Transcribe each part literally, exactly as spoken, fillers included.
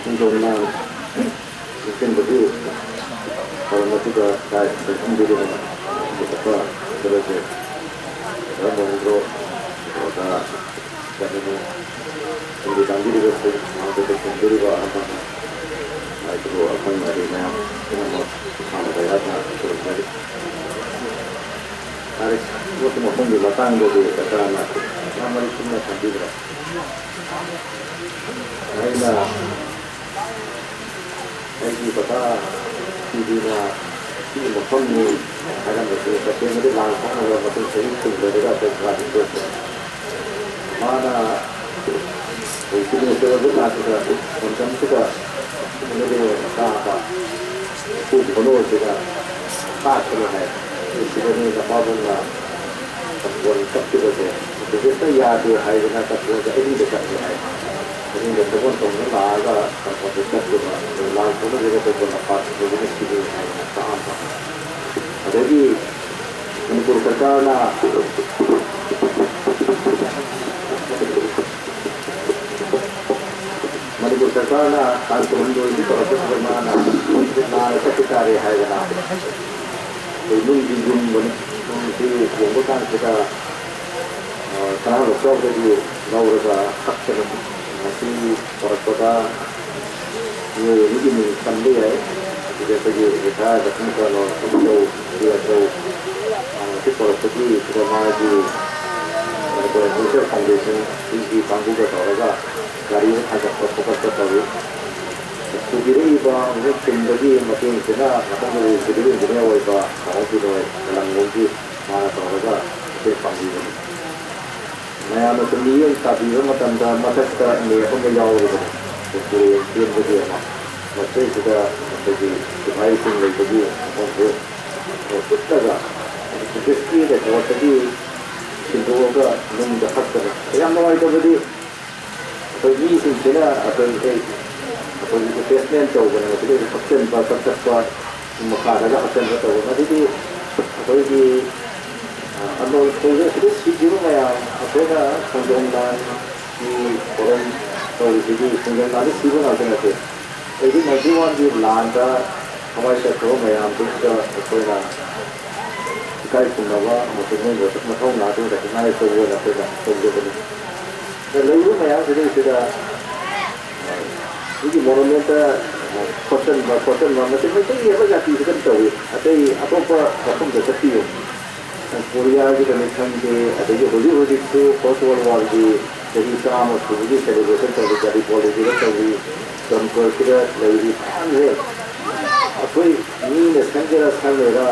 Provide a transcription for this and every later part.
ꯈꯣꯡꯖꯣꯝꯅ ꯂꯨꯆꯤꯡꯕꯒꯤ ꯊꯧꯔꯝ ꯑꯁꯤꯗ ꯂꯥꯏ ꯈꯨꯔꯨꯝꯕꯤꯔꯤꯕ ꯂꯨꯆꯤꯡꯕ ꯈꯔꯁꯦ, ꯙꯔꯃ ꯃꯣꯍꯦꯟꯗ꯭ꯔꯣ, ꯑꯣꯖꯥ ꯆꯠꯅꯅꯤ, ꯇꯨꯡꯒꯤ ꯇꯥꯡꯕꯤꯔꯤꯕꯁꯤꯡ, ꯃꯥꯡꯗ ꯆꯠꯈꯤꯗꯣꯔꯤꯕ ꯑꯍꯜ ꯂꯃꯟ, ꯂꯥꯏ ꯈꯨꯔꯨꯝ ꯑꯈꯪ ꯑꯍꯩ ꯃꯌꯥꯝ ꯄꯨꯝꯅꯃꯛ ꯏꯁꯥꯅ ꯂꯩꯔꯛꯅ ꯈꯨꯔꯨꯝꯖꯔꯤ꯫ ꯐꯔꯦ, ꯄꯣꯠꯀꯤ ꯃꯐꯝꯒꯤ ꯃꯇꯥꯡꯗꯗꯤ ꯀꯀꯥꯅ ꯌꯥꯝ ꯃꯔꯤꯛ ꯆꯨꯝꯅ ꯊꯝꯕꯤꯈ꯭ꯔꯦ꯫ ꯑꯩꯅ ꯑꯩꯒꯤ ꯀꯀꯥ ꯇꯤꯚꯤꯅ ꯁꯤꯒꯤ ꯃꯐꯝꯅꯤ ꯍꯥꯏꯔꯝꯕꯁꯦ ꯇꯁꯦꯡꯕꯗꯤ ꯂꯥꯟ ꯁꯣꯛꯅꯕ ꯃꯇꯨꯡ ꯆꯍꯤ ꯀꯨꯟ ꯂꯩꯔꯒ ꯑꯩꯈꯣꯏ ꯀꯀꯥꯁꯦ ꯊꯣꯛꯄꯅꯤ꯫ ꯃꯥꯅ ꯑꯩꯈꯣꯏ ꯁꯤꯒꯅꯦꯆꯔ ꯑꯣꯏꯕ ꯀꯥꯟꯁꯤꯗ ꯐꯣꯟ ꯅꯝꯕꯔꯁꯤꯗ ꯑꯦꯝ ꯑꯦꯜ ꯑꯦ ꯃꯆꯥ ꯑꯃ ꯁ꯭ꯀꯨꯜ ꯈꯨꯅꯧ ꯑꯁꯤꯗ ꯇꯥꯛꯄꯅꯤ ꯍꯥꯏ꯫ ꯑꯩꯈꯣꯏ ꯁꯤꯗꯅꯤ ꯅꯄꯥꯕꯨꯡꯅ ꯐꯨꯠꯕꯣꯜ ꯀꯞꯈꯤꯕꯁꯦ ꯕ꯭ꯔꯤꯇꯤꯁꯅ ꯌꯥꯗꯦ ꯍꯥꯏꯗꯅ ꯀꯞꯄꯒ ꯑꯍꯤꯡꯗ ꯆꯠꯂꯦ ꯍꯥꯏ꯫ ꯑꯍꯤꯡꯗ ꯁꯒꯣꯜ ꯇꯣꯡꯗꯨꯅ ꯂꯥꯛꯑꯒ ꯀꯝꯄꯥꯎꯟꯗ ꯆꯠꯈꯤꯕ, ꯑꯗꯨ ꯂꯥꯟ ꯁꯣꯛꯅꯕꯒꯤ ꯑꯩꯈꯣꯏ ꯕꯣꯅꯥꯄꯥꯔꯠ ꯑꯣꯏꯕꯅ ꯁꯤꯅꯤ ꯍꯥꯏꯗꯅ ꯇꯥꯛꯑꯝꯕ꯫ ꯑꯗꯒꯤ ꯃꯅꯤꯄꯨꯔ ꯁꯔꯀꯥꯔꯅ ꯃꯅꯤꯄꯨꯔ ꯁꯔꯀꯥꯔꯅ ꯇꯥꯡ ꯀꯨꯟꯍꯨꯝꯗꯣꯏꯒꯤ ꯇꯧꯔꯛꯄꯁꯤꯗ ꯃꯥꯅ ꯅꯥꯔ ꯆꯠꯈꯤ ꯇꯥꯔꯦ ꯍꯥꯏꯗꯅ ꯑꯩꯈꯣꯏ ꯅꯨꯡꯒꯤ ꯌꯨꯝ ꯃꯅꯨꯡꯁꯤ ꯌꯦꯡꯕ ꯀꯥꯟꯁꯤꯗ, ꯑ, ꯁꯅꯥ ꯂꯣꯛꯆꯥꯎꯗꯒꯤ ꯂꯧꯔꯒ ꯍꯛꯇꯅ ꯉꯁꯤ ꯄꯣꯔꯛꯄꯗ ꯃꯤꯑꯣꯏ ꯑꯅꯤꯒꯤ ꯃꯤꯡ ꯄꯟꯕ ꯌꯥꯏ꯫ ꯑꯗꯨꯗ ꯑꯩꯈꯣꯏꯒꯤ ꯔꯤꯇꯥꯌꯔ ꯂꯛꯁꯃꯤꯀꯥꯟꯇ ꯂꯣꯡꯊꯣꯡ ꯆꯧ, ꯁꯤ ꯑꯆꯧ, ꯑ, ꯉꯁꯤ ꯄꯣꯔꯛꯄꯒꯤ ꯁꯤꯗ ꯃꯥꯒꯤ ꯃꯅꯤꯄꯨꯔ ꯑꯦꯒ꯭ꯔꯤꯀꯜꯆꯔ ꯐꯥꯎꯟꯗꯦꯁꯟ, ꯁꯤ ꯀꯥꯡꯕꯨꯒ ꯇꯧꯔꯒ ꯒꯥꯔꯤ ꯑꯃ ꯊꯥꯡꯒꯠꯄ ꯈꯣꯀꯠꯄ ꯇꯧꯏ꯫ ꯄꯨꯕꯤꯔꯛꯏꯕ ꯍꯧꯖꯤꯛ ꯊꯤꯟꯕꯒꯤ ꯃꯇꯦꯡꯁꯤꯅ ꯃꯊꯪꯗ ꯔꯦꯚꯤꯅ꯭ꯌꯨ ꯏꯟꯖꯤꯅꯤꯌꯔ ꯑꯣꯏꯕ ꯇꯥꯃꯣ ꯕꯤꯅꯣꯏ ꯀꯂꯪꯕꯝꯒꯤ ꯃꯥꯅ ꯇꯧꯔꯒ ꯃꯇꯦꯡ ꯄꯥꯡꯕꯤꯕꯅꯤ꯫ ꯃꯌꯥꯝꯅꯁꯨ ꯃꯤꯠꯌꯦꯡ ꯇꯥꯕꯤꯕ ꯃꯇꯝꯗ ꯃꯊꯛꯇ ꯃꯦꯞ ꯑꯃ ꯌꯥꯎꯔꯤꯕꯅꯤ, ꯇꯨꯔꯦꯜ ꯆꯦꯟꯕꯒꯤ ꯑꯃ꯫ ꯃꯁꯤꯗꯩꯁꯤꯗ ꯑꯩꯈꯣꯏꯒꯤ ꯁꯤꯐꯥꯏꯁꯤꯡ ꯂꯩꯕꯒꯤ ꯃꯐꯝꯁꯨ ꯎꯠꯂꯒ ꯕ꯭ꯔꯤꯇꯤꯁꯀꯤ ꯔꯦꯀꯣꯔꯠꯇꯒꯤ ꯁꯤꯟꯗꯣꯛꯑꯒ ꯅꯨꯡꯗ ꯍꯛꯄꯅꯤ꯫ ꯌꯥꯝ ꯅꯨꯡꯉꯥꯏꯇꯕꯗꯤ ꯑꯩꯈꯣꯏ ꯃꯤꯁꯤꯡꯁꯤꯅ ꯑꯩꯈꯣꯏ, ꯑꯩꯈꯣꯏꯒꯤ ꯑꯦꯇꯦꯆꯃꯦꯟ ꯇꯧꯗꯅ ꯃꯁꯤꯗꯩꯗ ꯍꯥꯞꯆꯤꯟꯕ, ꯀꯛꯊꯠꯄ, ꯃꯈꯥꯗꯒ ꯍꯥꯞꯆꯤꯟꯕ ꯇꯧꯕ, ꯃꯗꯨꯗꯤ ꯑꯩꯈꯣꯏꯒꯤ, ꯑ, ꯑꯅꯣꯜ ꯁꯣꯜꯖꯔ ꯁꯤꯗ ꯁꯤꯈꯤꯕ ꯃꯌꯥꯝ, ꯑꯩꯈꯣꯏꯅ ꯈꯣꯡꯖꯣꯝ ꯂꯥꯟꯒꯤ ꯊꯧꯔꯝ ꯇꯧꯔꯤꯁꯤꯗꯤ ꯈꯣꯡꯖꯣꯝ ꯂꯥꯟꯗ ꯁꯤꯕ ꯉꯥꯛꯇ ꯅꯠꯇꯦ꯫ ꯑꯩꯠꯇꯤꯟ ꯅꯥꯏꯟꯇꯤ ꯋꯥꯟꯒꯤ ꯂꯥꯟꯗ ꯊꯋꯥꯏ ꯆꯠꯈ꯭ꯔꯕ ꯃꯌꯥꯝꯗꯨꯗ ꯑꯩꯈꯣꯏꯅ ꯏꯀꯥꯏ ꯈꯨꯝꯅꯕ ꯑꯃꯁꯨꯡ ꯃꯣꯏ ꯃꯊꯧꯅꯥꯗꯨ ꯔꯦꯀꯣꯛꯅꯥꯏꯖ ꯇꯧꯕ ꯑꯣꯏꯅ ꯑꯩꯈꯣꯏꯅ ꯇꯧꯖꯕꯅꯤ꯫ ꯑꯗ ꯂꯩꯔꯤꯕ ꯃꯌꯥꯝꯁꯤꯗꯩꯁꯤꯗ ꯑꯩꯈꯣꯏꯒꯤ ꯃꯣꯅꯨꯃꯦꯟꯇ ꯈꯣꯠꯆꯟꯕ ꯈꯣꯠꯆꯟꯕ ꯃꯁꯤ ꯃꯩꯇꯩꯒꯤ ꯑꯩꯈꯣꯏ ꯖꯥꯇꯤꯁꯤꯗ ꯇꯧꯏ꯫ ꯑꯇꯩ ꯑꯇꯣꯞꯄ ꯃꯐꯝꯗ ꯆꯠꯄꯤꯌꯨ꯫ ꯀꯣꯔꯤꯌꯥꯒꯤꯗꯅꯤ ꯈꯪꯗꯦ, ꯑꯗꯒꯤ ꯍꯧꯖꯤꯛ ꯍꯧꯖꯤꯛꯁꯨ ꯐꯥꯔꯁ ꯋꯥꯔꯜ ꯋꯥꯔꯒꯤ ꯆꯍꯤ ꯆꯥꯝꯃ ꯁꯨꯕꯒꯤ ꯁꯦꯂꯦꯕ꯭ꯔꯦꯁꯟ ꯇꯧꯔꯤ, ꯒꯥꯔꯤꯄꯣꯂꯤꯒꯤꯗ ꯇꯧꯔꯤ, ꯖꯝꯀꯔꯁꯤꯗ ꯂꯩꯔꯤ ꯃꯌꯥꯝꯁꯦ꯫ ꯑꯩꯈꯣꯏ ꯃꯤꯅ ꯁꯪꯒꯦꯔꯥ ꯁꯪꯉꯣꯏꯔꯥ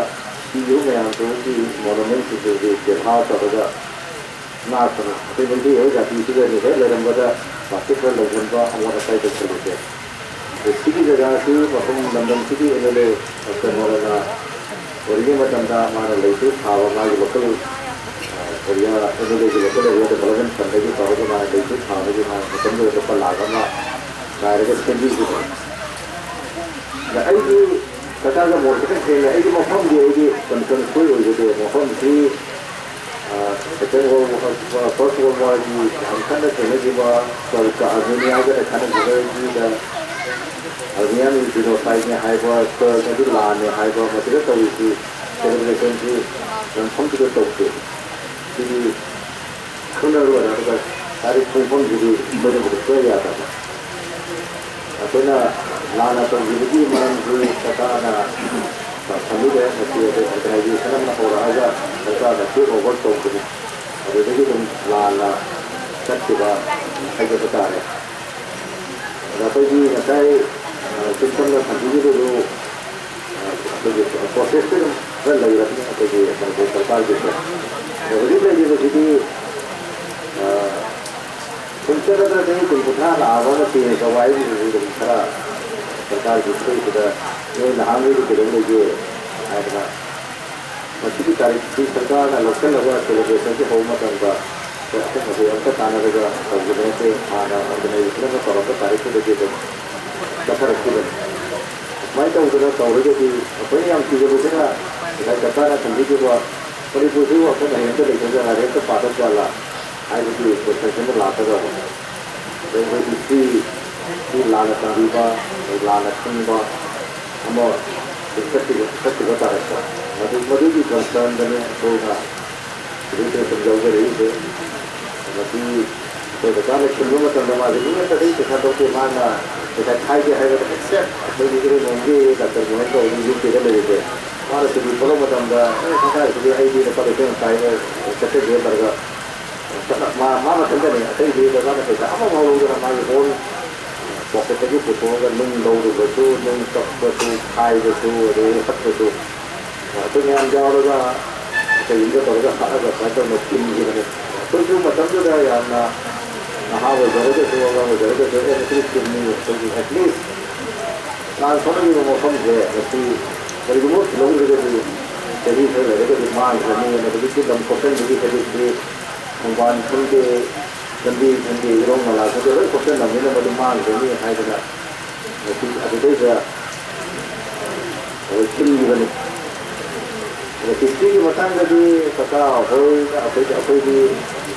ꯁꯤꯈꯤꯕ ꯃꯌꯥꯝꯗꯨꯒꯤ ꯃꯣꯅꯨꯃꯦꯟꯁꯤꯡꯗꯨꯒꯤ ꯕꯦꯕꯥꯔ ꯇꯧꯔꯒ ꯉꯥꯛꯄꯅꯤ꯫ ꯑꯩꯈꯣꯏ ꯃꯩꯇꯩ ꯍꯣꯏ ꯖꯥꯇꯤꯁꯤꯗꯅꯤ ꯍꯦꯛ ꯂꯩꯔꯝꯕꯗ ꯄ꯭ꯂꯥꯁꯇꯤꯛ ꯈꯔ ꯂꯧꯁꯤꯟꯕ, ꯑꯃꯣꯠ ꯑꯀꯥꯏ ꯇꯧꯁꯤꯜꯂꯤꯁꯦ꯫ ꯑꯗꯣ ꯁꯤꯒꯤ ꯖꯒꯥꯁꯤ ꯃꯐꯝ ꯂꯝꯗꯝꯁꯤꯒꯤ ꯑꯦꯝ ꯑꯦꯜ ꯑꯦ ꯗꯣꯛꯇꯔ ꯃꯣꯔꯦꯅ ꯑꯣꯏꯔꯤꯉꯩ ꯃꯇꯝꯗ ꯃꯥꯅ ꯂꯩꯁꯨ ꯊꯥꯕ, ꯃꯥꯒꯤ ꯂꯣꯀꯦꯜ ꯑꯦꯔꯤꯌꯥ ꯑꯦꯝ ꯑꯦꯜ ꯑꯦꯒꯤ ꯂꯣꯀꯦꯜ ꯑꯦꯔꯤꯌꯥ ꯗꯦꯕꯂꯞꯃꯦꯟ ꯐꯟꯗꯒꯤ ꯇꯧꯔꯒ ꯃꯥꯅ ꯂꯩꯁꯨ ꯊꯥꯕꯒꯤ ꯃꯥꯅ ꯃꯇꯝꯗꯨꯗ ꯂꯨꯄꯥ ꯂꯥꯈ ꯑꯃ ꯉꯥꯏꯔꯒ ꯁꯦꯝꯕꯤꯈꯤꯕꯅꯤ꯫ ꯑꯗ ꯑꯩꯁꯨ ꯁꯔꯀꯥꯔꯒ ꯃꯣꯠ ꯈꯤꯇꯪ ꯈꯦꯠꯅꯩ꯫ ꯑꯩꯒꯤ ꯃꯐꯝꯗꯤ ꯑꯩꯒꯤ ꯀꯟꯁꯔꯟ ꯁꯣꯏ ꯑꯣꯏꯖꯗꯦ꯫ ꯃꯐꯝꯁꯤ, ꯑ, ꯁꯦꯀꯦꯟ ꯋꯥꯔꯜ, ꯑ, ꯐꯥꯔꯁ ꯋꯥꯔꯜ ꯋꯥꯔꯒꯤ ꯌꯥꯝ ꯀꯟꯅ ꯊꯦꯡꯅꯈꯤꯕ ꯇꯔꯛꯀ ꯑꯥꯔꯃꯦꯅꯤꯌꯥꯒ ꯈꯠꯅꯈꯤꯕꯒꯤꯗ ꯑꯥꯔꯃꯦꯅꯤꯌꯥꯟ ꯖꯤꯅꯣꯁꯥꯏꯠꯅꯦ ꯍꯥꯏꯕ, ꯇꯔꯛꯅꯗꯤ ꯂꯥꯟꯅꯦ ꯍꯥꯏꯕ, ꯃꯁꯤꯗ ꯇꯧꯔꯤꯁꯤ ꯁꯦꯂꯦꯕ꯭ꯔꯦꯁꯟꯁꯤ ꯃꯐꯝꯗꯨꯗ ꯇꯧꯗꯦ꯫ ꯁꯤꯗꯤ ꯈꯪꯅꯔꯣꯏ꯫ ꯑꯗꯨꯒ ꯇꯥꯔꯤꯛ ꯄꯨꯡꯐꯝꯁꯤꯗꯤ ꯑꯩꯈꯣꯏꯅ ꯍꯧꯖꯤꯛ ꯁꯣꯏꯕ ꯌꯥꯗꯕ꯫ ꯑꯩꯈꯣꯏꯅ ꯂꯥꯟꯅ ꯇꯧꯈꯤꯕꯒꯤ ꯃꯔꯝꯁꯤ ꯁꯔꯀꯥꯔꯅ ꯊꯝꯕꯤꯔꯦ꯫ ꯃꯁꯤ ꯑꯩꯈꯣꯏ ꯑꯣꯔꯒꯅꯥꯏꯖꯦꯁꯟ ꯑꯃꯅ ꯍꯧꯔꯛꯑꯒ ꯁꯔꯀꯥꯔꯅ ꯇꯦꯛ ꯑꯣꯚꯔ ꯇꯧꯕꯅꯤ꯫ ꯑꯗꯨꯗꯒꯤ ꯑꯗꯨꯝ ꯂꯥꯟꯅ ꯆꯠꯈꯤꯕ ꯍꯥꯏꯖꯕ ꯇꯥꯔꯦ꯫ ꯑꯗ ꯑꯩꯈꯣꯏꯒꯤ ꯉꯁꯥꯏ, ꯑ, ꯁꯤꯝꯇꯝꯅ ꯊꯝꯕꯤꯈꯤꯕꯗꯨ, ꯑ, ꯑꯩꯈꯣꯏꯒꯤ ꯄ꯭ꯔꯣꯁꯦꯁꯇꯤ ꯑꯗꯨꯝ ꯈꯔ ꯂꯩꯔꯕꯅꯤ ꯑꯩꯈꯣꯏꯒꯤ ꯃꯅꯤꯄꯨꯔ ꯁꯔꯀꯥꯔꯒꯤꯁꯨ꯫ ꯑꯗꯣ ꯍꯧꯖꯤꯛ ꯂꯩꯔꯤꯕꯁꯤꯗꯤ, ꯑ, ꯁꯨꯝ ꯆꯠꯂꯗ꯭ꯔꯗꯤ ꯀꯨꯟ ꯀꯨꯟꯊ꯭ꯔꯥ ꯂꯥꯛꯑꯕ ꯑꯃ ꯆꯦꯟꯖ ꯇꯧꯕ ꯍꯥꯏꯕꯁꯤꯁꯨ ꯑꯗꯨꯝ ꯈꯔ ꯁꯔꯀꯥꯔꯒꯤ ꯈꯨꯗꯩꯁꯤꯗ ꯅꯣꯏ ꯅꯍꯥꯟꯈꯩꯗꯤ ꯀꯩꯗꯧ ꯂꯩꯒꯦ ꯍꯥꯏꯗꯅ ꯃꯁꯤꯒꯤ ꯇꯥꯔꯤꯛꯁꯤ ꯁꯔꯀꯥꯔꯅ ꯂꯧꯁꯤꯜꯂꯒ ꯁꯦꯂꯦꯕ꯭ꯔꯦꯁꯟꯁꯤ ꯍꯧꯕ ꯃꯇꯝꯗ ꯑꯩꯈꯣꯏ ꯑꯁꯦꯡꯕꯗꯤ ꯑꯝꯇ ꯇꯥꯟꯅꯔꯒ ꯇꯧꯒꯗꯕ ꯅꯠꯇꯦ꯫ ꯍꯥꯟꯅ ꯑꯣꯔꯒꯅꯥꯏꯖꯦꯁꯟ ꯑꯃ ꯇꯧꯔꯝꯕ ꯇꯥꯔꯤꯛꯇꯨꯗꯒꯤ ꯑꯗꯨꯝ ꯆꯠꯊꯔꯛꯈꯤꯕꯅꯤ꯫ ꯁꯨꯃꯥꯏꯅ ꯇꯧꯗꯅ ꯇꯧꯔꯒꯗꯤ ꯑꯩꯈꯣꯏꯅ ꯌꯥꯝ ꯀꯤꯖꯕꯁꯤꯅ ꯉꯁꯥꯏ ꯁꯔꯀꯥꯔꯅ ꯊꯝꯕꯤꯈꯤꯕ ꯃꯅꯤꯄꯨꯔꯁꯤꯕꯨ ꯑꯩꯈꯣꯏ ꯃꯍꯩ ꯑꯝꯇ ꯂꯩꯇꯕ ꯖꯒꯥꯗ ꯍꯦꯛꯇ ꯄꯥꯗꯕ ꯖꯥꯠꯂꯥ? ꯍꯥꯏꯕꯒꯤ ꯀꯣꯏꯁꯟꯁꯤꯃ ꯂꯥꯛꯀꯗꯧꯕ꯫ ꯑꯗꯩ ꯑꯩꯈꯣꯏ ꯍꯤꯁꯇ꯭ꯔꯤꯁꯤ ꯂꯥꯟꯅ ꯇꯝꯕꯤꯕ, ꯑꯗꯩ ꯂꯥꯟꯅ ꯈꯪꯕ ꯑꯃ ꯆꯠꯈꯤꯕ ꯆꯠꯈꯤꯕ ꯇꯥꯔꯛꯄ, ꯃꯗꯨ ꯃꯗꯨꯒꯤ ꯀꯟꯁꯔꯟꯗꯅꯤ ꯑꯩꯈꯣꯏꯅ ꯍꯧꯖꯤꯛ ꯁꯨꯝ ꯌꯥꯎꯖꯔꯛꯏꯁꯦ꯫ ꯃꯁꯤ ꯑꯩꯈꯣꯏ ꯀꯀꯥꯅ ꯈꯤꯟꯕ ꯃꯇꯝꯗ ꯃꯥꯁꯦ ꯃꯤ ꯑꯃꯠꯇꯗꯒꯤ ꯄꯩꯁꯥ ꯂꯧꯗꯦ, ꯃꯥꯅ ꯄꯩꯁꯥ ꯈꯥꯏꯒꯦ ꯍꯥꯏꯕꯗ ꯑꯦꯛꯁꯦꯞ ꯑꯩꯈꯣꯏꯒꯤ ꯏꯔꯩ ꯃꯣꯍꯟꯒꯤ ꯗꯥꯛꯇꯔ ꯃꯣꯍꯟ ꯀꯧꯕ ꯌꯨ ꯀꯦꯗ ꯂꯩꯔꯤꯁꯦ, ꯃꯥꯅ ꯁꯨꯇꯤ ꯊꯣꯛꯂꯛꯄ ꯃꯇꯝꯗ ꯑꯦ ꯁꯔꯀꯥꯔꯁꯤꯗꯤ ꯑꯩꯗꯤ ꯂꯨꯄꯥ ꯂꯤꯁꯤꯡ ꯑꯃ ꯄꯥꯏꯕ ꯆꯠꯆꯒꯦ ꯇꯧꯔꯒ ꯃꯥ ꯃꯥ ꯃꯊꯟꯇꯅꯤ, ꯑꯇꯩꯗꯤ ꯕꯖꯥꯔꯗ ꯄꯩꯁꯥ ꯑꯃꯐꯥꯎ ꯂꯧꯗꯅ ꯃꯥꯒꯤ ꯑꯣꯟ ꯄꯣꯀꯦꯠꯇꯒꯤ ꯄꯨꯊꯣꯛꯑꯒ ꯅꯨꯡ ꯂꯧꯔꯨꯕꯁꯨ, ꯅꯨꯡ ꯀꯛꯄꯁꯨ, ꯈꯥꯏꯕꯁꯨ, ꯑꯗꯒꯤ ꯍꯠꯄꯁꯨ, ꯑꯩꯈꯣꯏ ꯃꯌꯥꯝ ꯌꯥꯎꯔꯒ ꯀꯩꯒꯨꯝꯕ ꯇꯧꯔꯒ ꯍꯠꯂꯒ ꯁꯨꯃꯥꯏꯅ ꯇꯧꯅ ꯊꯤꯡꯈꯤꯕꯅꯤ꯫ ꯑꯩꯈꯣꯏꯁꯨ ꯃꯇꯝꯗꯨꯗ ꯌꯥꯝꯅ ꯅꯍꯥ ꯑꯣꯏꯖꯔꯒꯁꯨ, ꯑꯉꯥꯡ ꯑꯣꯏꯖꯔꯒꯁꯨ ꯑꯦ ꯃꯁꯤꯗꯤ ꯆꯨꯝꯃꯤ, ꯑꯩꯈꯣꯏꯒꯤ ꯑꯦꯠꯂꯤꯁ ꯇ꯭ꯔꯥꯟꯁꯐꯣꯔꯃꯔꯒꯤ ꯃꯐꯝꯁꯦ ꯃꯁꯤ ꯀꯔꯤꯒꯨꯝꯕ ꯊꯤꯜꯍꯧꯗ꯭ꯔꯒꯗꯤ ꯆꯍꯤ ꯈꯔ ꯂꯩꯔꯒꯗꯤ ꯃꯥꯡꯈ꯭ꯔꯅꯤ꯫ ꯑꯗꯨꯗꯒꯤ ꯂꯝ ꯈꯣꯠꯆꯟꯕꯒꯤ ꯍꯦꯕꯤꯠꯁꯤ ꯈꯣꯡꯕꯥꯟ ꯈꯪꯗꯦ, ꯂꯝꯕꯤ ꯈꯪꯗꯦ, ꯏꯔꯣꯡ ꯅꯂꯥ ꯈꯪꯗꯦ ꯂꯣꯏ ꯈꯣꯠꯆꯟꯕꯅꯤꯅ ꯃꯗꯨ ꯃꯥꯡꯈ꯭ꯔꯅꯤ ꯍꯥꯏꯗꯅ ꯃꯁꯤ ꯑꯗꯨꯗꯩꯗ ꯑꯩꯈꯣꯏ ꯊꯤꯡꯈꯤꯕꯅꯤ꯫ ꯑꯗꯣ ꯍꯤꯁꯇ꯭ꯔꯤꯒꯤ ꯃꯇꯥꯡꯗꯗꯤ ꯀꯀꯥ ꯍꯣꯏꯅ ꯑꯩꯈꯣꯏꯗ ꯑꯩꯈꯣꯏꯗꯤ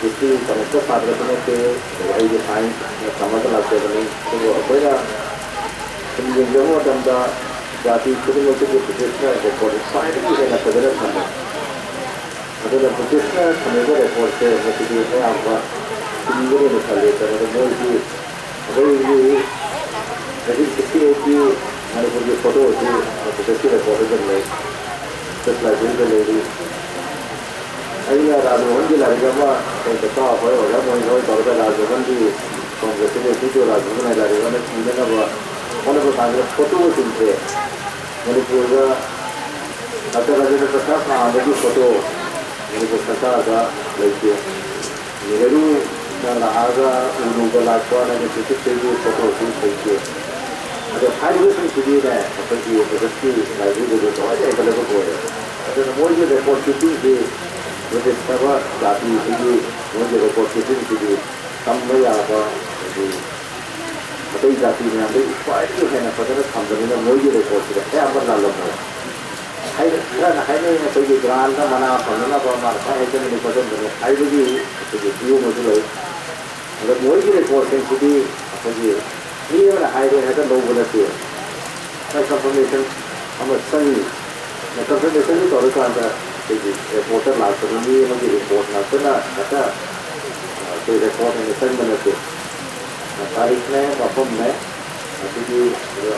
ꯍꯤꯁꯇ꯭ꯔꯤ ꯇꯝꯃꯛꯄ ꯁꯥꯇ꯭ꯔꯁꯨ ꯅꯠꯇꯦ, ꯑꯗꯨꯒ ꯑꯩꯗꯤ ꯁꯥꯏꯟꯁ ꯇꯝꯃꯒ ꯂꯥꯛꯆꯕꯅꯤ꯫ ꯑꯗꯨꯕꯨ ꯑꯩꯈꯣꯏꯅ ꯁꯨꯝ ꯌꯦꯡꯖꯕ ꯃꯇꯝꯗ ꯖꯥꯇꯤ ꯈꯨꯗꯤꯡꯃꯛꯇꯒꯤ ꯕ꯭ꯔꯤꯇꯤꯁꯅ ꯔꯦꯀꯣꯔꯠ ꯈ꯭ꯋꯥꯏꯗꯒꯤ ꯍꯦꯟꯅ ꯐꯖꯅ ꯊꯝꯃꯤ꯫ ꯑꯗꯨꯅ ꯕ꯭ꯔꯤꯇꯤꯁꯅ ꯊꯝꯃꯤꯕ ꯔꯦꯀꯣꯔꯠꯁꯦ ꯃꯁꯤꯗꯤ ꯑꯌꯥꯝꯕ ꯆꯨꯝꯒꯅꯤꯅ ꯈꯜꯂꯤ꯫ ꯀꯩꯅꯣꯗ ꯃꯣꯏꯒꯤ ꯑꯩꯈꯣꯏꯒꯤ nineteen sixty eight ꯀꯤ ꯃꯅꯤꯄꯨꯔꯒꯤ ꯐꯣꯇꯣ ꯑꯁꯤ ꯕ꯭ꯔꯤꯇꯤꯁꯀꯤ ꯔꯦꯀꯣꯔꯠꯇ ꯑꯗꯨꯝ ꯂꯩ, ꯕ꯭ꯔꯤꯇꯤꯁ ꯂꯥꯏꯕ꯭ꯔꯦꯔꯤꯗ ꯂꯩꯔꯤ꯫ ꯑꯩꯅ ꯔꯥꯖꯃꯣꯍꯟꯒꯤ ꯂꯥꯏꯔꯤꯛ ꯑꯃ ꯑꯩꯈꯣꯏ ꯀꯀꯥ ꯑꯩꯈꯣꯏ ꯑꯣꯖꯥ ꯃꯣꯍꯟ ꯍꯣꯏ ꯇꯧꯔꯒ ꯔꯥꯖꯃꯣꯍꯟꯒꯤ ꯁꯣꯝꯗ ꯁꯤꯗ ꯁꯤꯁꯨ ꯔꯥꯖꯃꯣꯍꯟ ꯍꯥꯏ ꯂꯥꯏꯔꯤꯛ ꯑꯃ ꯏꯅꯅꯕ ꯍꯣꯠꯅꯕ ꯀꯥꯟꯗ ꯐꯣꯇꯣꯁꯤꯡꯁꯦ ꯃꯅꯤꯄꯨꯔꯗ ꯗꯥꯛꯇꯔ ꯔꯥꯖꯦꯟꯗ꯭ꯔ ꯄ꯭ꯔꯁꯥꯗ ꯁꯥꯍꯟꯕꯒꯤ ꯐꯣꯇꯣ ꯃꯅꯤꯄꯨꯔ ꯁꯔꯀꯥꯔꯗ ꯂꯩꯇꯦ꯫ ꯅꯦꯍꯔꯨꯅ ꯂꯥꯛꯑꯒ ꯎꯔꯨꯒ ꯂꯥꯛꯄ nineteen fifty three ꯒꯤ ꯐꯣꯇꯣꯁꯨ ꯂꯩꯇꯦ꯫ ꯑꯗꯣ ꯍꯥꯏꯔꯤꯕꯁꯤꯡꯁꯤꯗꯤꯅꯦ ꯑꯩꯈꯣꯏꯒꯤ ꯕ꯭ꯔꯤꯇꯤꯁꯀꯤ ꯂꯥꯏꯕ꯭ꯔꯦꯔꯤꯗꯗꯤ ꯂꯣꯏꯅ ꯑꯦꯚꯦꯂꯦꯕꯜ ꯑꯣꯏꯔꯦ꯫ ꯑꯗꯨꯅ ꯃꯣꯏꯒꯤ ꯔꯦꯀꯣꯔꯠ ꯀꯤꯄꯤꯡꯁꯤ ꯕ꯭ꯔꯤꯇꯤꯁ ꯍꯥꯏꯕ ꯖꯥꯇꯤꯁꯤꯒꯤ ꯃꯣꯏꯒꯤ ꯔꯦꯀꯣꯔꯠ ꯀꯤꯄꯤꯡꯁꯤꯗꯤ ꯇꯝꯕ ꯌꯥꯕ, ꯍꯥꯏꯗꯤ ꯑꯇꯩ ꯖꯥꯇꯤ ꯃꯌꯥꯝꯗꯒꯤ ꯈ꯭ꯋꯥꯏꯗꯒꯤ ꯍꯦꯟꯅ ꯐꯖꯅ ꯊꯝꯕꯅꯤꯅ ꯃꯣꯏꯒꯤ ꯔꯦꯀꯣꯔꯠꯁꯤꯗ ꯑꯌꯥꯝꯕ ꯂꯥꯜꯂꯝꯃꯣꯏ꯫ ꯍꯥꯏꯅ ꯍꯥꯏꯅꯩ, ꯑꯩꯈꯣꯏꯒꯤ ꯒ꯭ꯔꯥꯟꯗ ꯃꯅꯥ ꯐꯪꯅꯅꯕ ꯃꯥꯅ ꯈ꯭ꯋꯥꯏ ꯍꯩꯖꯟꯕꯅꯤ ꯈꯣꯠꯆꯟꯕꯅꯤ ꯍꯥꯏꯕꯒꯤ ꯑꯩꯈꯣꯏꯒꯤ ꯚ꯭ꯌꯨ ꯑꯃꯁꯨ ꯂꯩ꯫ ꯑꯗꯣ ꯃꯣꯏꯒꯤ ꯔꯦꯀꯣꯔꯠꯁꯤꯡꯁꯤꯗꯤ ꯑꯩꯈꯣꯏꯒꯤ ꯃꯤ ꯑꯃꯅ ꯍꯥꯏꯔꯦ ꯍꯦꯛꯇ ꯂꯧꯕ ꯅꯠꯇꯦ, ꯀꯟꯐꯔꯃꯦꯁꯟ ꯑꯃ ꯆꯪꯉꯤ꯫ ꯀꯟꯐꯔꯃꯦꯁꯟꯁꯤ ꯇꯧꯔꯀꯥꯟꯗ ꯑꯩꯈꯣꯏꯒꯤ ꯔꯦꯀꯣꯔꯠꯇ ꯂꯥꯛꯄꯗ ꯃꯤ ꯑꯃꯒꯤ ꯔꯦꯀꯣꯔꯠ ꯉꯥꯛꯇꯅ ꯍꯦꯛꯇ ꯑꯩꯈꯣꯏ ꯔꯦꯀꯣꯔꯠ ꯑꯣꯏꯅ ꯆꯪꯕ ꯅꯠꯇꯦ꯫ ꯇꯥꯔꯤꯛꯅꯦ, ꯃꯐꯝꯅꯦ, ꯑꯗꯒꯤ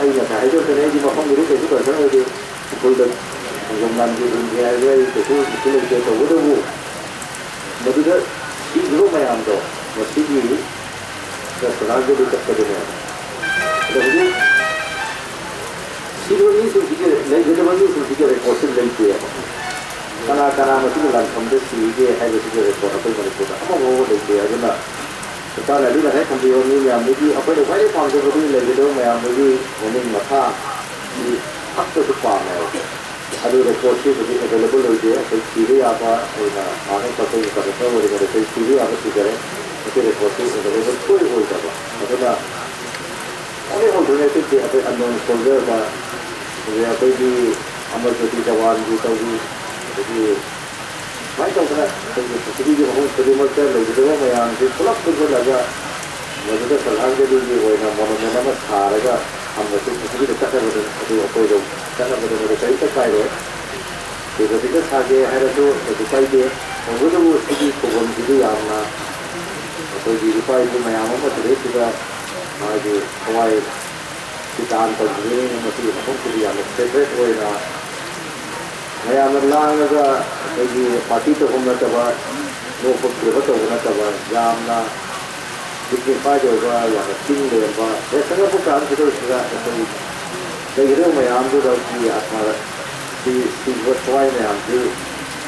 ꯑꯩ ꯉꯁꯥꯏ ꯍꯥꯏꯖꯔꯛꯀꯅꯤ, ꯑꯩꯗꯤ ꯃꯐꯝꯒꯤꯗꯤ ꯀꯩꯁꯨ ꯀꯟꯁꯔꯟ ꯑꯣꯏꯗꯦ꯫ ꯎꯈ꯭ꯔꯨꯜꯗ ꯈꯣꯡꯖꯣꯝ ꯂꯥꯟꯃꯤ ꯍꯤꯡꯈꯤ ꯍꯥꯏꯕ ꯑꯩ ꯀꯩꯁꯨ ꯏꯁꯨ ꯂꯩꯇꯦ꯫ ꯇꯧꯕꯇꯕꯨ ꯃꯗꯨꯗ ꯁꯤꯈꯤꯕ ꯃꯌꯥꯝꯗꯣ ꯃꯁꯤꯒꯤ ꯁꯗꯥꯟꯖꯂꯤ ꯆꯠꯄꯗꯨꯅꯦ꯫ ꯑꯗꯣ ꯍꯧꯖꯤꯛ ꯁꯤꯈꯤꯕ ꯃꯤꯁꯤꯡꯁꯤꯒꯤ, ꯂꯩꯒꯗꯕ ꯃꯤꯁꯤꯡꯁꯤꯒꯤ ꯔꯦꯀꯣꯔꯠꯁꯨ ꯂꯩꯇꯦꯕ꯫ ꯀꯅꯥ ꯀꯅꯥ ꯃꯁꯤꯒꯤ ꯂꯥꯟꯐꯝꯗ ꯁꯤꯒꯦ ꯍꯥꯏꯕꯁꯤꯒꯤ ꯔꯦꯀꯣꯔꯠ ꯑꯩꯈꯣꯏ ꯃꯅꯤꯄꯨꯔꯗ ꯑꯃꯐꯥꯎꯕ ꯂꯩꯇꯦ꯫ ꯑꯗꯨꯅ ꯁꯔꯀꯥꯔꯅ ꯑꯗꯨ ꯉꯁꯥꯏ ꯊꯝꯕꯤꯕ ꯃꯤ ꯃꯌꯥꯝꯗꯨꯒꯤ ꯑꯩꯈꯣꯏꯅ ꯈ꯭ꯋꯥꯏꯗꯒꯤ ꯄꯥꯝꯖꯕꯗꯤ ꯂꯩꯒꯗꯕ ꯃꯌꯥꯝꯗꯨꯒꯤ ꯃꯃꯤꯡ ꯃꯊꯥ ꯁꯤ ꯈꯛꯇꯁꯨ ꯄꯥꯝꯃꯦꯕ꯫ ꯑꯗꯨ ꯔꯦꯀꯣꯔꯠꯁꯤ ꯍꯧꯖꯤꯛ ꯑꯦꯕꯥꯏꯂꯦꯕꯜ ꯑꯣꯏꯗꯦ꯫ ꯑꯩꯈꯣꯏ ꯊꯤꯕ ꯌꯥꯕ ꯑꯣꯏꯅ ꯍꯥꯟꯅ ꯄꯥꯊꯣꯛꯄ ꯀꯔꯦꯛꯇꯔ ꯑꯣꯏꯔꯤꯉꯩꯗ ꯑꯩꯈꯣꯏ ꯊꯤꯕ ꯌꯥꯕ ꯊꯤꯖꯔꯦ꯫ ꯃꯁꯤ ꯔꯦꯀꯣꯔꯠꯁꯤ ꯑꯦꯕꯥꯏꯂꯦꯕꯜ ꯁꯨꯡꯑꯣꯏ ꯑꯣꯏꯗꯕ꯫ ꯑꯗꯨꯅ ꯑꯣꯟꯂꯤ ꯑꯣꯜꯇꯔꯅꯦꯇꯤꯚꯁꯤ ꯑꯩꯈꯣꯏ ꯑꯟꯅꯣꯟ ꯁꯣꯜꯖꯔꯗ ꯍꯧꯖꯤꯛ ꯑꯩꯈꯣꯏꯒꯤ ꯑꯃꯔ ꯖ꯭ꯌꯣꯇꯤ ꯖꯋꯥꯟꯒꯤ ꯇꯧꯕꯤ, ꯑꯗꯒꯤ ꯁꯨꯃꯥꯏꯅ ꯇꯧꯗꯅ ꯑꯩꯈꯣꯏꯒꯤ ꯄ꯭ꯔꯤꯊꯤꯕꯤꯒꯤ ꯃꯐꯝ ꯈꯨꯗꯤꯡꯃꯛꯇ ꯂꯩꯒꯗꯕ ꯃꯌꯥꯝꯁꯤ ꯄꯨꯂꯞ ꯄꯨꯟꯁꯤꯜꯂꯒ ꯃꯗꯨꯗ ꯁ꯭ꯔꯗꯥꯟꯖꯂꯤꯒꯤ ꯑꯣꯏꯅ ꯃꯣꯅꯨꯃꯦꯟ ꯑꯃ ꯁꯥꯔꯒ ꯊꯝꯕꯁꯤ ꯄ꯭ꯔꯤꯊꯤꯕꯤꯗ ꯆꯠꯅꯕꯗꯨ ꯑꯗꯨ ꯑꯩꯈꯣꯏꯗ ꯆꯠꯅꯕꯗꯨ ꯃꯗꯨ ꯀꯔꯤꯝꯇ ꯀꯥꯏꯔꯣꯏ꯫ ꯁꯤꯗ ꯁꯤꯗ ꯁꯥꯒꯦ ꯍꯥꯏꯔꯁꯨ ꯀꯩꯁꯨ ꯀꯥꯏꯗꯦ꯫ ꯇꯧꯕꯇꯕꯨ ꯁꯤꯒꯤ ꯈꯨꯕꯝꯁꯤꯗꯤ ꯌꯥꯝꯅ ꯑꯩꯈꯣꯏꯒꯤ ꯏꯄꯥ ꯏꯄꯨ ꯃꯌꯥꯝ ꯑꯃ ꯁꯤꯗꯩꯁꯤꯗ ꯃꯥꯒꯤ ꯊꯋꯥꯏ ꯁꯤ ꯗꯥꯟ ꯇꯧꯈꯤꯕꯅꯤ꯫ ꯃꯁꯤꯒꯤ ꯃꯐꯝꯁꯤꯗꯤ ꯌꯥꯝꯅ ꯁꯦꯀ꯭ꯔꯦꯠ ꯑꯣꯏꯅ ꯃꯌꯥꯝꯅ ꯂꯥꯡꯉꯒ ꯑꯩꯈꯣꯏꯒꯤ ꯄꯥꯔꯇꯤ ꯇꯧꯐꯝ ꯅꯠꯇꯕ, ꯅꯣꯛꯄ ꯈꯦꯕ ꯇꯧꯕ ꯅꯠꯇꯕ, ꯌꯥꯝꯅ ꯗꯤꯒꯅꯤꯐꯥꯏꯗ ꯑꯣꯏꯕ, ꯌꯥꯝꯅ ꯆꯤꯡ ꯂꯩꯔꯝꯕ, ꯍꯦꯛ ꯆꯪꯉꯛꯄ ꯀꯥꯟꯁꯤꯗꯩꯁꯤꯗ ꯑꯩꯈꯣꯏ ꯂꯩꯒꯗꯕ ꯃꯌꯥꯝꯗꯨꯗꯒꯤ ꯑꯥꯊꯥ ꯁꯤ ꯁꯤꯈꯤꯕ ꯊꯋꯥꯏ ꯃꯌꯥꯝꯁꯤ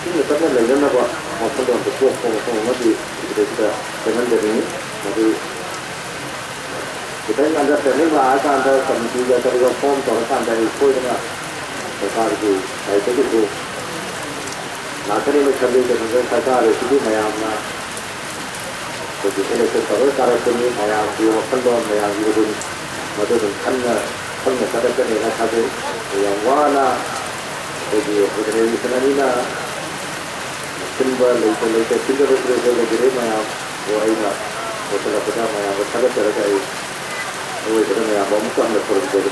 ꯏꯪꯅ ꯇꯞꯅ ꯂꯩꯅꯅꯕ ꯋꯥꯈꯜꯂꯣꯟꯗ ꯄꯣꯛꯄ ꯃꯐꯝ ꯑꯃꯗꯤ ꯁꯤꯗꯩꯁꯤꯗ ꯆꯪꯍꯟꯖꯅꯤꯡꯏ꯫ ꯃꯗꯨ ꯈꯤꯇꯪ ꯑꯟꯗꯔꯁꯇꯦꯟꯗꯤꯡ ꯂꯥꯛꯑꯀꯥꯟꯗ ꯀꯃꯤꯇꯤꯒ ꯀꯔꯤꯒ ꯐꯣꯝ ꯇꯧꯔꯀꯥꯟꯗ ꯑꯩ ꯁꯣꯏꯗꯅ ꯁꯔꯀꯥꯔꯒꯤ ꯁꯥꯏꯠꯇꯒꯤꯁꯨ ꯂꯥꯛꯀꯅꯤꯅ ꯈꯜꯂꯤ꯫ ꯀꯩꯅꯣꯗ ꯁꯔꯀꯥꯔ ꯑꯁꯤꯗꯤ ꯃꯌꯥꯝꯅ ꯑꯩꯈꯣꯏꯒꯤ ꯏꯂꯦꯛꯁꯟ ꯇꯧꯔꯒ ꯀꯥꯔꯛꯄꯅꯤ꯫ ꯃꯌꯥꯝꯒꯤ ꯋꯥꯈꯜꯂꯣꯟ, ꯃꯌꯥꯝꯒꯤ ꯑꯗꯨꯝ ꯃꯗꯨ ꯑꯗꯨꯝ ꯈꯟꯅ ꯈꯪꯅ ꯆꯠꯂꯛꯀꯅꯤꯅ ꯊꯥꯖꯩ꯫ ꯌꯥꯝ ꯋꯥꯅ ꯑꯩꯈꯣꯏꯒꯤ ꯑꯣꯔꯒꯅꯥꯏꯖꯦꯁꯟ ꯑꯅꯤꯅ ꯁꯤꯟꯕ ꯂꯩꯇ ꯂꯩꯇ ꯄꯤꯖꯕꯁꯤꯗ ꯂꯩꯖꯔꯦ ꯃꯌꯥꯝ꯫ ꯑꯗꯣ ꯑꯩꯅ ꯂꯣꯏꯁꯤꯜꯂꯛꯄꯗ ꯃꯌꯥꯝꯗ ꯊꯥꯒꯠꯆꯔꯒ ꯑꯩ ꯑꯔꯣꯏꯕꯗ ꯃꯌꯥꯝꯕꯨ ꯑꯃꯨꯛꯀ ꯍꯟꯅ ꯈꯨꯔꯨꯝꯖꯔꯤ꯫